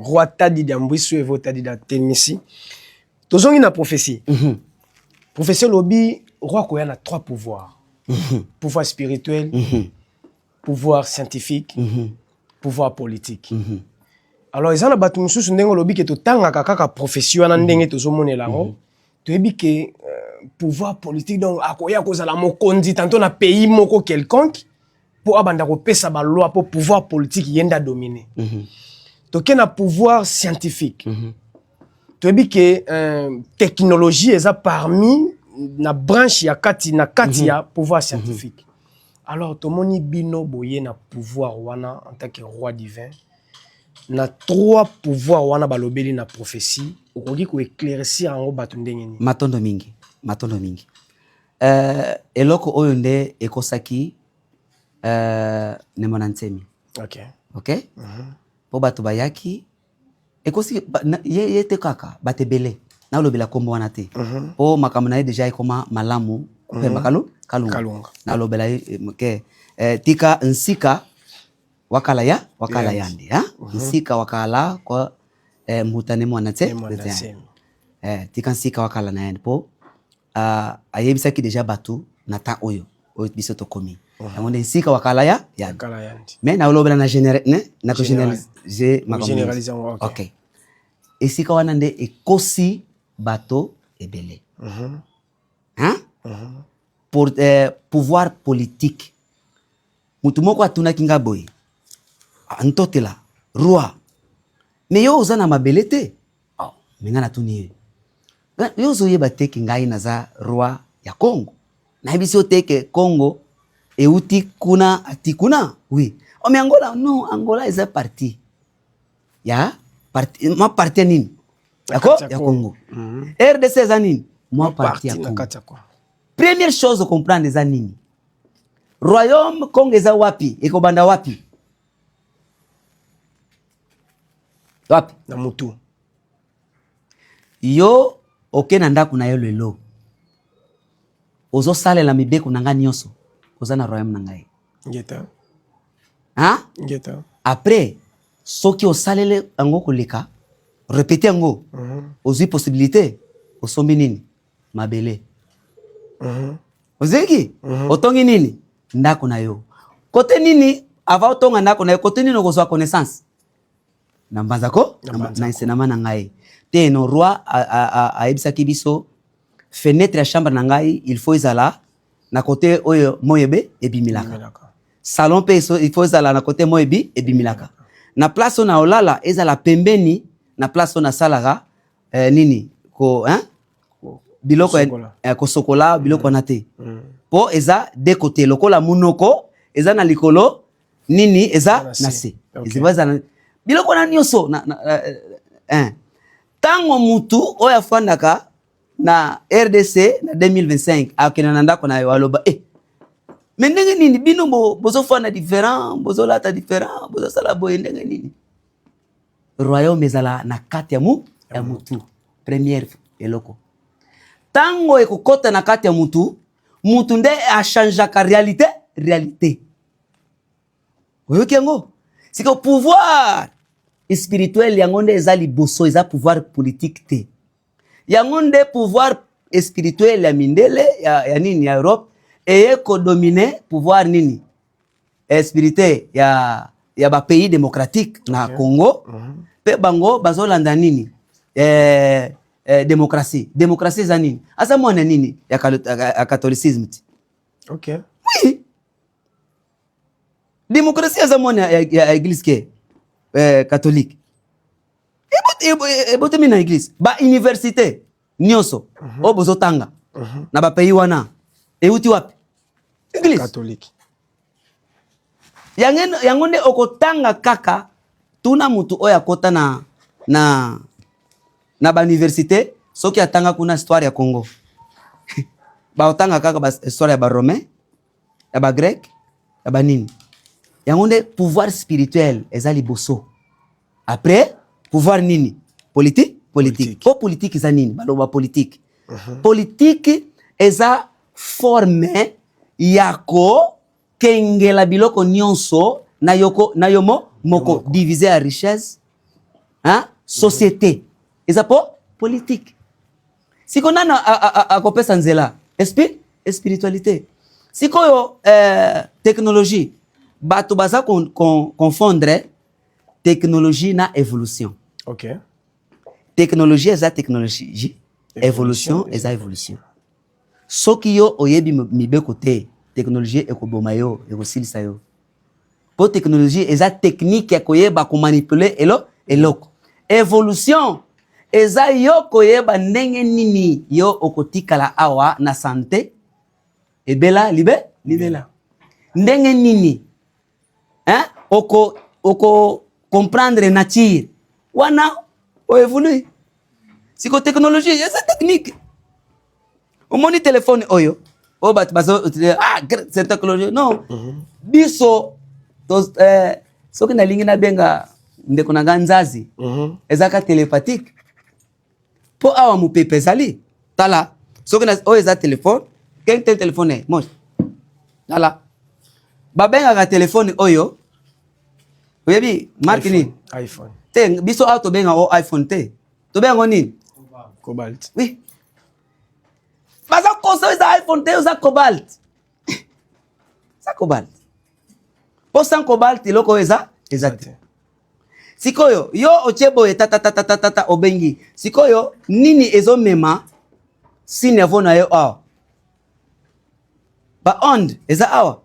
Roi Tadi Diambwisu Evo Tadi da Temisi. Tozongi na prophétie. Prophétie lobi roi koya na trois pouvoirs. Pouvoir spirituel, pouvoir scientifique, pouvoir politique. Alors eza na bato mosusu ndenge olobi ke totangaka kaka prophétie wana ndenge tozomonela yango. Toyebi ke pouvoir politique, donc akoya kozala mokonzi tantôt na pays moko quelconque mpo abanda kopesa baloi, mpo pouvoir politique ye nde adomine. Toke na pouvoir scientifique. Toyebi ke technologie eza parmi na branche ya kati na kati ya pouvoir scientifique. Alors tomoni bino boye na pouvoir wana en tant que roi divin, na trois pouvoirs wana balobeli na prophétie, okoki koéclaircir yango bato ndenge nini? Matondo mingi, matondo mingi. Eloko oyo nde ekosaki Ne Muanda Nsemi. Ok, mpo bato bayaki ekosi ye te, kaka bato ebele. Nalobela nkombo wana te mpo makambo na ye deja ekoma malamu kopemba. Kalunga. Kalunga. Nalobela ye ke tika nsika wakala ya wakala yandi ha? Nsika wakala ko mbuta Ne Muanda Ne Muanda Nsemi. Tika nsika wakala na yandi mpo ayebisaki deja bato na temps oyo oyo biso tokomi. Yango nde nsika wakala ya yandi. Kala yandi. Mais nalobela na général ne na Général. kogénéraliser makambo nyonso. Généraliser yango, ok. Ok, esika wana nde ekosi bato ebele. Hein? Pour pouvoir politique, mutu moko atunaki nga boye: "Ah, ntotela roi, mais yo oza na mabele te." Oh, mais nga natuni ye: "Yo ozoyeba te ke ngai naza roi ya Congo? Nayebisi yo te ke Congo euti kuna ati kuna?" Oui. "Oh, mais Angola?" "Non, Angola eza parti ya parti, mwa parti ya nini Na ya ko kati ya ya Congo. Congo. RDC eza nini? Mwa parti ya na Congo." Kati ya Congo. Première chose, comprendre eza nini? Royaume Congo eza wapi? Ekobanda wapi? Wapi? Na mutu. Yo oke na ndako na yo lelo, ozosalela mibeko na ngai nyonso, oza na royaume na ngai. Ngeta. Hein? Ngeta. Après, soki osaleli yango koleka, répéte yango, ozwi possibilité, osombi nini? Mabele. Ozwiki, otongi nini? Ndako na yo. Kote nini? Avant otonga ndako na yo, kote nini okozwa connaissance? Na mbanza ko Na na mbanza. Na enseignement na ngai te. No roi ayebisaki biso: fenêtre ya chambre na ngai, il faut ezala na kote oyo moyebe ebimilaka. Ebimelaka. Salon mpe il faut ezala na kote moyo ebimilaka. Na place oyo na olala, ezala pembeni na place oyo nasalaka nini ko, hein? Biloko Kosokola. Kosokola biloko wana te, mpo eza de côté lokola munoko eza na likolo, nini eza na se. Na se. Ok. Eza biloko wana nyonso na. Ntango mutu oyo afandaka na RDC na 2025 akende na ndako na yo, aloba: "Eh, mais ndenge nini bino bozofanda différent, bozolata différent, bozosala boye, ndenge nini?" Royaume ezala na kati ya mutu. Première eloko, ntango ekokɔta na kati ya mutu, mutu nde achangeaka réalité. Réalité oyoki yango sika, pouvoir spirituel yango nde eza liboso, eza pouvoir politique te. Yango nde pouvoir spirituel ya mindele ya nini, ya Europe, eye kodomine pouvoir nini, spirituel ya bapays démocratique na Congo. Mpe bango bazolanda nini? Démocratie. Démocratie eza nini? Aza mwana nini ya catholicisme ti. Oui, démocratie eza mwana ya église ke catholique. Ebotami na église. Bauniversité nyonso oyo bozotanga na bapays wana euti wapi? Église catholique. Yango nde okotanga kaka. Tuna mutu oyo akota na bauniversité, soki atanga kuna histoire ya Congo, baotanga kaka ba histoire ya baromain, ya bagrec, ya banini. Yango nde pouvoir spirituel eza liboso, après pouvoir nini? Politique. Politique. Politique. Po politique eza nini? Baloba politique. Politique eza forme ya kokengela biloko nyonso na yoko na yo moko, moko. Diviser ya richesse. Hein? Société eza po politique. Sikoyo nani akopesa nzela? Esprit, spiritualité. Sikoyo technologie, bato baza confondre technologie na évolution. Technologie eza technologie, évolution eza évolution. Soki yo oyebi mibeko te, technologie ekoboma yo, ekosilisa yo, mpo technologie eza technique ya koyeba komanipuler eloko. Évolution eza yo koyeba ndenge nini yo okotikala awa na santé ebela libe libela, ndenge nini, hein? Oko comprendre nature wana, oévolue. Siko technologie eza technique. Omoni telefone oyo, oyo bato bazo ah, c'est technologie. Non. Biso soki nalingi nabenga ndeko na nga Nzazi, ezalaka télépathique, mpo awa mopepe ezali. Tala, soki oyo eza telefone, kenge te, telefone mosi. Tala, babengaka telefone oyo, oyebi marque nini? iPhone. Te, biso awa tobenga o iPhone te, tobenga ngo nini? Cobalt. Oui, baza kosa, eza iPhone te, eza cobalt, eza cobalt, mpo sans cobalt eloko oyo eza te. Sikoyo yo otie boye, tatatatatata, obengi. Sikoyo nini ezomema si niveau na yo awa? Ba onde eza awa.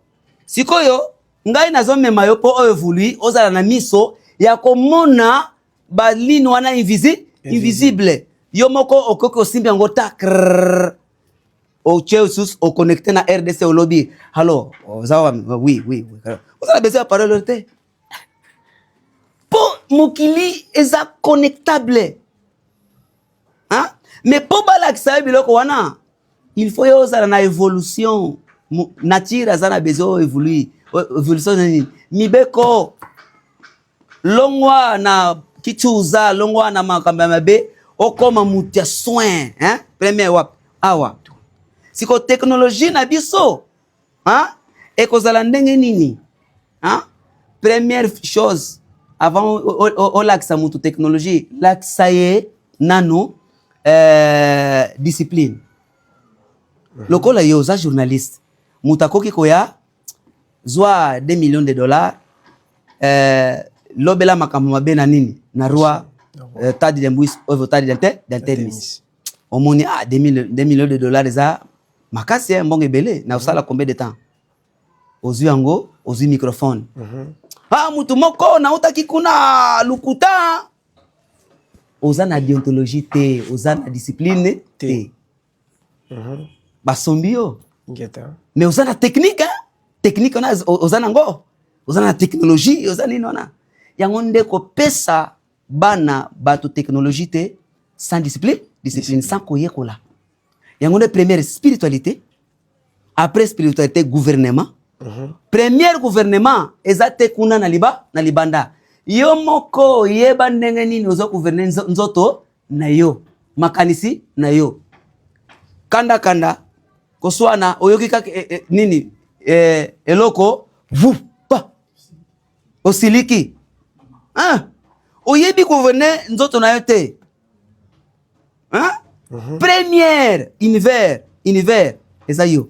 Sikoyo ngai nazomema yo mpo oyo évolue, ozala na miso ya komona baline wana invisible. Yo moko okoki osimbi yango, ta krrr, otie lisusu, oconnecte na RDC, olobi: "Allo, oza oui." Oza na besoin ya parole te, mpo mokili eza connectable, hein? Mais mpo balakisa yo biloko wana, il faut yo ozala na évolution. Nature aza na besoin oyo évolue. Évolution nini? Mibeko, longwa na kituza, longwa na makambo ya mabe, okóma moto ya soin, hein? Premier wapi? Awa. Siko technologie na biso, hein? Ekozala ndenge nini, hein? Première chose, avant olakisa motu technologie, lakisa ye nanu discipline. Lokola yo oza journaliste, moto akoki koya zwa 2 millions de dollars, lobela makambo mabe na nini, na roi Tadi Dembwis oyo, Tadi Dantemis. Omoni, ah, 2 millions de dollars eza makasi, mbongo ebele na osala combien de temps? Ozwi yango, ozwi microphone. Ah, mutu moko nautaki kuna, lukuta. Oza na déontologie te, oza na discipline te. Basombi yo. Ngeta. Mais oza na technique, hein? Technique wana oza nango, oza na technologie, oza nini wana. Yango nde kopesa bana bato technologie te sans discipline, sans koyekola. Yango nde première spiritualité, après spiritualité, gouvernement. Première gouvernement eza te kuna na liba na libanda. Yo moko oyeba ndenge nini oza gouverner nzoto na yo, makanisi na yo, kanda kanda, koswana. Oyoki kaka nini, eloko vu pa, osiliki, ah, oyebi gouverner nzoto na yo te, hein? Première univers eza yo.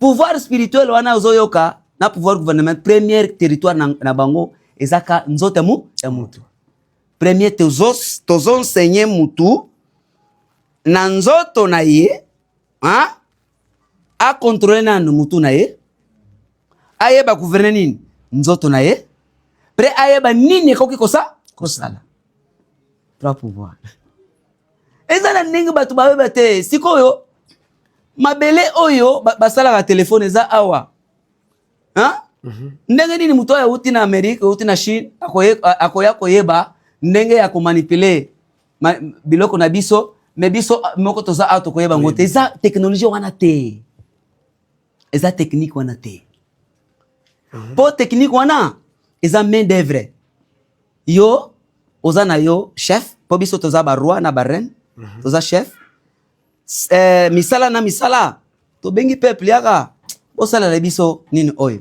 Pouvoir spirituel wana ozoyoka na pouvoir gouvernement, première territoire na bango eza ka nzoto ya mutu. Premier tozoenseigner mutu na nzoto na ye, hein? Acontrôle nanu mutu na ye, ayeba gouverner nini nzoto na ye, pre ayeba nini ekoki kosala. Trois pouvoir eza na ndenge bato bayeba te. Sikoyo mabele oyo basalaka telefone eza awa, hein? Ndenge nini moto oyo auti na Amérique, auti na Chine, akoya koyeba ndenge ya komanipuler biloko na biso? Me biso moko toza awa, tokoyeba yango te. Eza technologie wana te, eza technique wana te, mpo technique wana eza main d'œuvre. Yo oza na yo chef, mpo biso toza baroi na bareine, toza chef. Misala na misala, tobengi peuple: "Yaka bosalela biso nini oyo,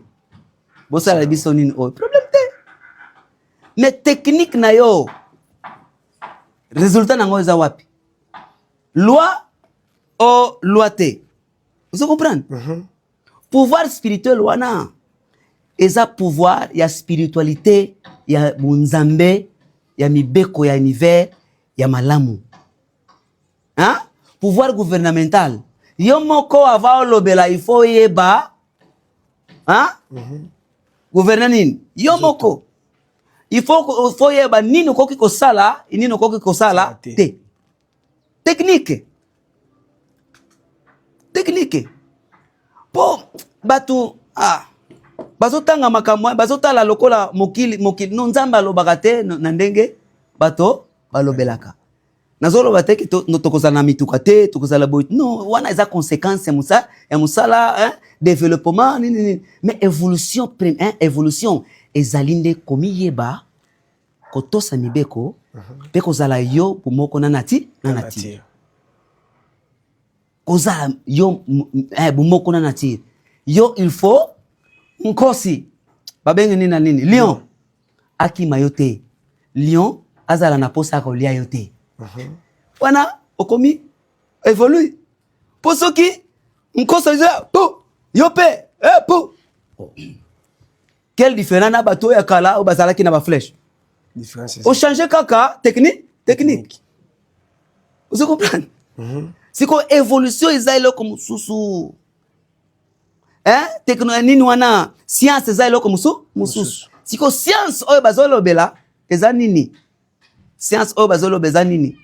bosalela biso nini oyo." Problème te. Mais technique na yo, résultat nango eza wapi? Loi o loi te, ozo comprendre? Pouvoir spirituel wana eza pouvoir ya spiritualité, ya bonzambe, ya mibeko ya univers ya malamu, hein? Pouvoir gouvernemental, yo moko ava olobela, il faut oyeba, hein? Gouverne nini yo moko, il faut oyeba nini okoki kosala, nini okoki kosala te. Te. Technique, technique, mpo bato, ah, bazotanga makambo, bazotala lokola mokili mokili. No, Nzambe alobaka te na ndenge bato balobelaka. Nazoloba te ke no, tokozala na mituka te, tokozala boye. Non, wana eza conséquence ya mosala, hein, développement nini nini. Mais évolution, hein, évolution ezali nde komiyeba, kotosa mibeko mpe kozala yo bomoko na na nature. Nature. Kozala yo bomoko na nature. Yo, il faut nkosi, babenge nini na nini, lion akima yo te, lion azala na posa ya kolia yo te. Wana okomi évolue. Mpo soki nkosi eza po yo mpe po, quelle différence na bato oyo ya kala oyo bazalaki na baflèche? Différence eza. Ochange kaka technique, ozo comprendre? Sikoyo évolution eza eloko mosusu, hein? Techno nini wana, science eza eloko mosusu. Sikoyo science oyo bazolobela eza nini? Science oyo bazoloba eza nini?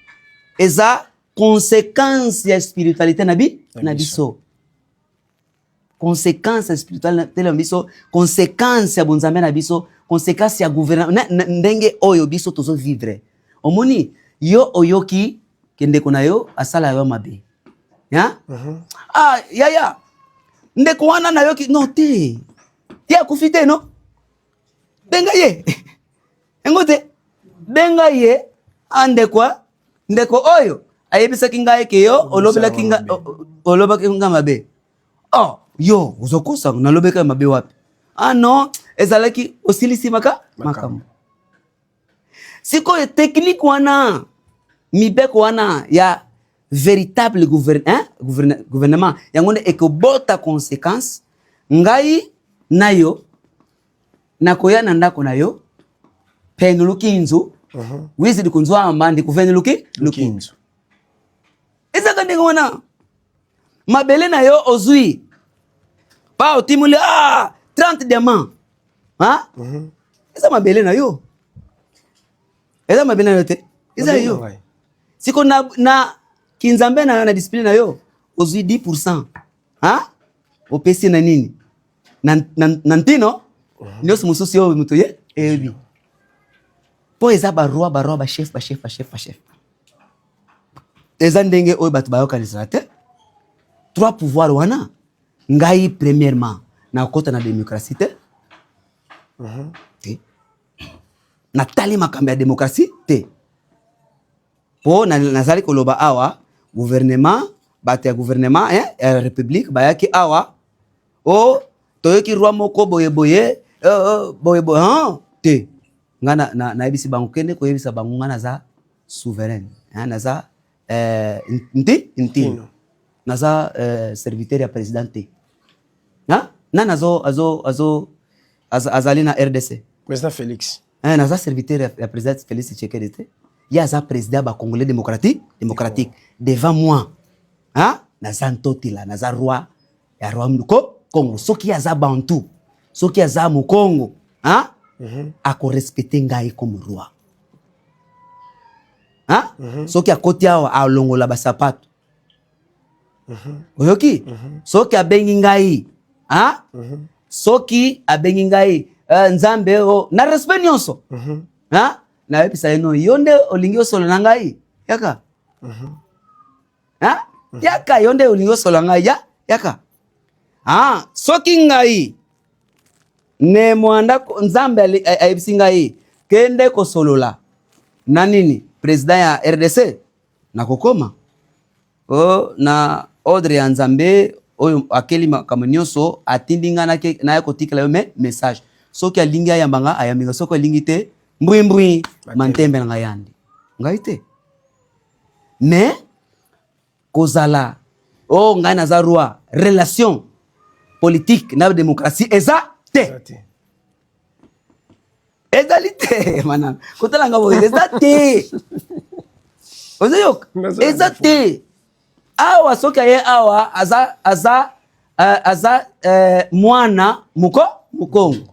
Eza conséquence ya spiritualité Na na biso. Biso, conséquence ya spiritualité na biso, conséquence ya bonzambe na biso, conséquence ya gouvernement, ndenge oyo biso tozovivre. Omoni, yo oyoki ke ndeko na yo asala yo mabe, ya? Ah, yaya, ndeko wana nayoki no te, ye akufi te. No, benga ye yango te, benga ye. A ndeko, ndeko oyo ayebisaki ngai ke yo olobelaki nga, olobaki nga mabe. Oh, yo ozokosa, nalobaki mabe wapi? Ah non, ezalaki osilisi makambo. Sikoyo technique wana, mibeko wana ya véritable hein? Gouvernement yango nde ekobota conséquence. Ngai na yo nakoya na ndako na yo pene lukinzu, wizidi kunzwamba ndikuvene lukinzu. Ezaka ndenge wana. Mabele na yo ozwi pa otimoli, ah, 30 diamant, ah? Eza mabele na yo, eza mabele na yo te, eza Mabele na yo. ngai. Siko na kinzambe na yo, na discipline na yo, ozwi 10, ha? Opesi na nini, na ntino nyonso mosusu oyo moto ye eyebi, mpo eza baroi, baroi, bachef, bachef, bachef, bachef. Eza ndenge oyo bato bayokanisaka te. Trois pouvoir wana, ngai premièrement nakota na démocratie te, te. Natali makambo ya démocratie te, mpo nazali koloba awa gouvernement, bato ya gouvernement, eh, ya république bayaki awa o toyoki roi moko boye boye, boye boye, hein? Te, nga nayebisi bango, kende koyebisa bango nga naza souveraine, hein, naza ntino. Ntino. Naza serviteur ya président te. Hein? Nani azo azo azo azali na RDC? Président Félix. Hein, naza serviteur ya président Félix Tshisekedi te. Ye aza président ya bacongolais démocratique devant moi, hein? Naza ntotila, naza roi ya royaume ko Congo. Soki aza bantu, soki aza mokongo, hein? Akorespecte ngai comme roi, hein? Soki akoti awa, alongola basapato. Oyoki? Soki abengi ngai, hein? Soki abengi ngai, Nzambe o na respect nyonso, hein? Nayebisa ye: no, yo nde olingi osolo na ngai, yaka. Hein? Yaka, yo nde olingi osola ngai, ya yaka. Ah, soki ngai ne mwanda, Nzambe ayebisi ngai kende kosolola na nini, président ya RDC, nakokoma o na ordre ya Nzambe oyo akeli makambo nyonso, atindi ngai naya kotikela yo me message. Soki alingi ayamba nga, ayambi nga. Soki alingi te, Mbui mbui mantembe na ngai yandi. Ngai te. Mais kozala oh ngai naza roi, relation politique na démocratie eza te. Ezali te mana kotala nga boye eza te. Ozoyoka? Eza te. Awa soki aye awa aza aza uh, aza uh, mwana muko mukongo.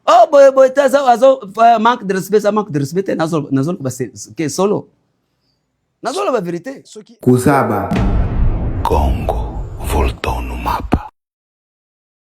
Oh boye boye te aza azo uh, manque de respect, ça manque de respect te nazo nazo ba ke solo. Nazoloba verite. Kuzaba. Congo voltou no mapa.